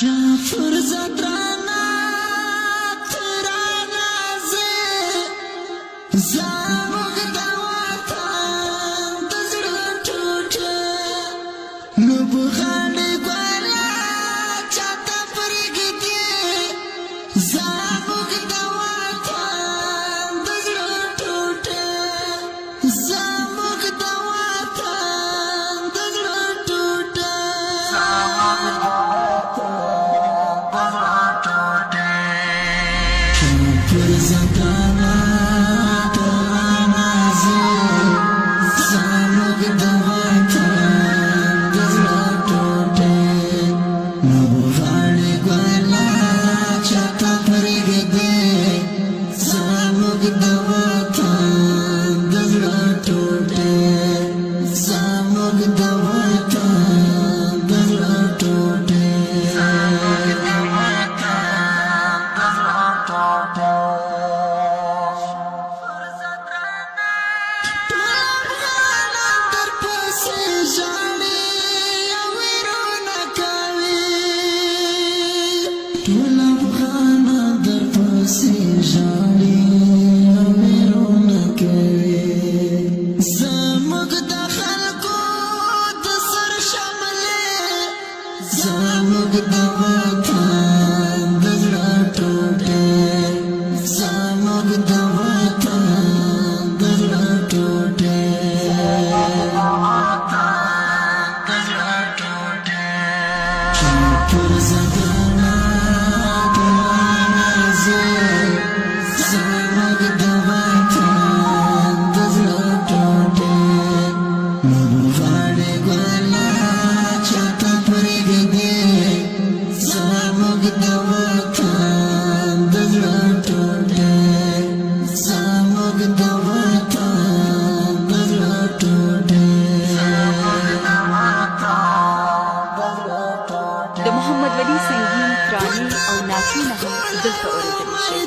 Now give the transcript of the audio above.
چا فرزه ترانا ترانا زه، زموږ د وطن د زړه ټوټه. لوبغاړي ګله چاته پرېږدي، زموږ د وطن د زړه ټوټه، زموږ د وطن د زړه ټوټه، زموږ د وطن د زړه ټوټه. پر زندانا ترانا زه، زموږ د وطن د زړه ټوټه. لوبغاړي ګله چاته پرېږدي، زموږ د وطن د زړه ټوټه، زموږ د وطن د زړه ټوټه، زموږ د وطن د زړه ټوټه. ټول افغانان درپسې ژاړي او ویرونه کوي، ټول افغانان درپسې ژاړي او ویرونه کوي. زموږ د خلکو د سر شملې، زموږ د وطن د زړه ټوټه، زموږ د وطن د زړه ټوټه، وطن د زړه ټوټه. پر زدانا ترانا زه، زموږ د وطن د زړه ټوټه. لوبغاړي ګله چاته پرېږدي، زموږ د وطن د زړه ټوټه، زموږ د وطن د زړه ټوټه، زموږ د وطن د زړه ټوټه. د محمد ولي سنګین ترانې او نعتونه هم دلته اورېدلی شئ.